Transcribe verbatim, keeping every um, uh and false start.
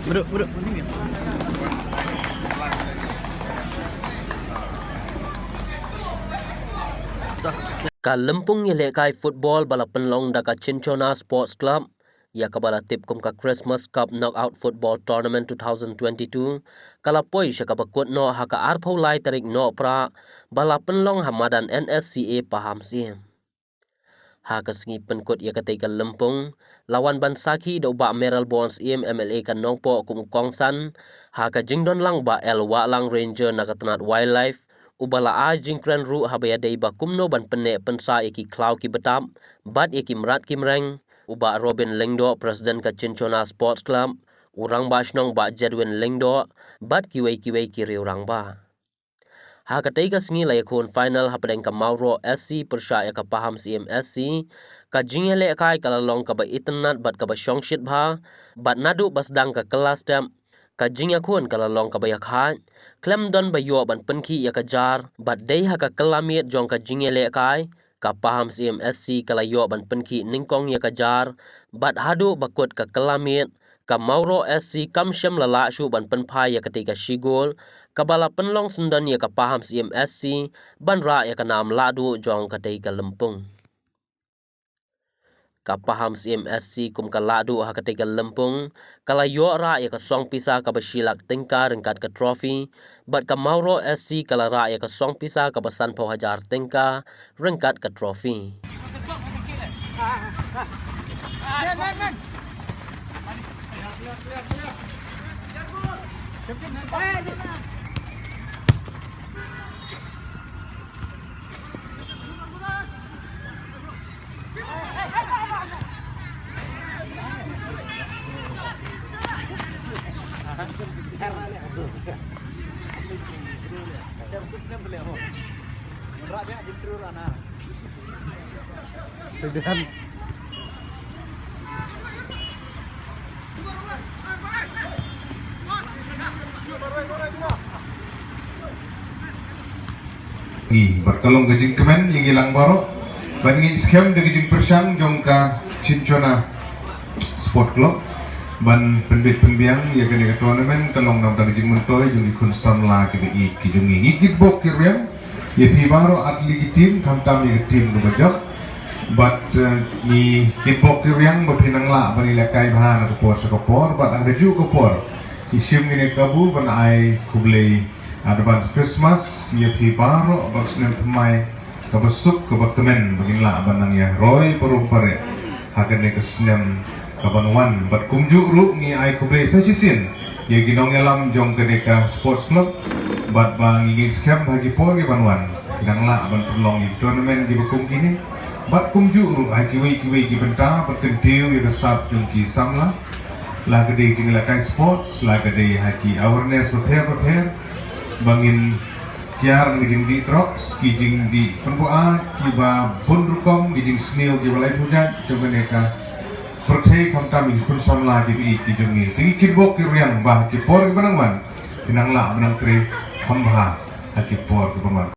Ka lympung ïalehkai football ba la pynlong da ka Cinchona Sports Club, ïa kaba la tip kum ka Christmas Cup Knockout Football Tournament two thousand twenty-two, ka la poi sha kaba kut noh ha ka arphew lai tarik Nohprah, ba la pynlong ha madan N S C A Pahamsyiem. Ha ka sngi pynkut ïa katei ka lympung, la wan ban sakhi da u Bah Mayralborn Syiem, M L A ka Nongpoh, kum u kongsan, ha ka jingdon lang u Bah L Wahlang, Ranger na ka tnat Wildlife, uba la ai jingkren ruh haba ïadei ba kumno ban pynneh pynsah ïa ki khlaw ki btap bad ïa ki mrad ki mreng, u Bah Robin Lyngdoh, President ka Cinchona Sports Club, u Rangbah Shnong Bah Jedwin Lyngdoh, bad kiwei kiwei ki riew rangbah. Ha katei ka sngi la ïakhun final hapdeng ka Mawroh S C pyrshah ïa ka Pahamsyiem S C, ka jingïalehkai ka la long kaba itynnad bad kaba shongshit bha, bad naduh ba sdang ka kylla step, ka jingïakhun ka la long kaba ïakhaid, khlem don ba ïoh ban pynkhih ïa ka jar, bad dei ha ka kylla miet jong ka jingïalehkai, ka Pahamsyiem S C ka la ïoh ban pynkhih nyngkong ïa ka jar, bad haduh ba kut ka kylla miet, ka Mawroh S C kam shym la lah shuh ban pynphai ïa katei ka shi gol, kaba la pynlong syndon ïa ka Pahamsyiem S C ban rah ïa ka nam lahduh jong katei ka lympung. Ka Pahamsyiem S C kum ka lahduh ha katei ka lympung, ka la ïoh rah ïa ka song pisa kaba shi lak tyngka ryngkat ka trophy, bad ka Mawroh S C ka la rah ïa ka song pisa kaba sanphew hajar tyngka ryngkat ka trophy. Sudah. Ngi bad ka long ka jingkmen ïa ngi lang baroh ban ngin skhem da ka jingpyrshang jong ka Cinchona Sport Club ban pynbit pynbiang ïa kane ka tournament, ka long namar ka jingmyntoi jong ki khun samla kiba ïeit ki jong ngi. Ngi kitbok ki rwiang ïa phi baroh, ar tylli ki team, khamtam ïa ka team kaba jop. Bad eh, ngi kitbok ki rwiang ba phi nang lah ban ïalehkai bha na ka por sha ka por, bad ha kajuh ka por ngi shim kane ka kabu ban ai khublei advance Christmas ïa phi baroh, bad snem thymmai kaba suk kaba kmen ba ngin lah ban nang ïa roi parum pareh ha kane ka snem kaban wan. Bad kumjuh ruh ngi ai khublei sa shisien ïa ki nongïalam jong kane ka sports club, bad ba ngi ngeit skhem ha ki por kiban wan ki nang lah ban pynlong ïa ki tournament kiba kum kine. Bad kumjuh ruh ha kiwei kiwei ki bynta, bad kyntiew ïa ka sap jong ki samla, la ka dei jingïalehkai sports, la ka dei ha ki awareness bapher bapher, ba ngin kiar na ki jingdih drugs, ki jingdih pynbuaid kiba bun rukom, ki jingsniew kiba laiphew jait jong kane ka pyrthei, khamtam ïa ki khun samla kiba ïeit ki jong ngi. Te ngi kitbok ki rwiang ba ha ki por kiba nang wan ki nang lah ban nang trei kham bha ha ki por kiban wan.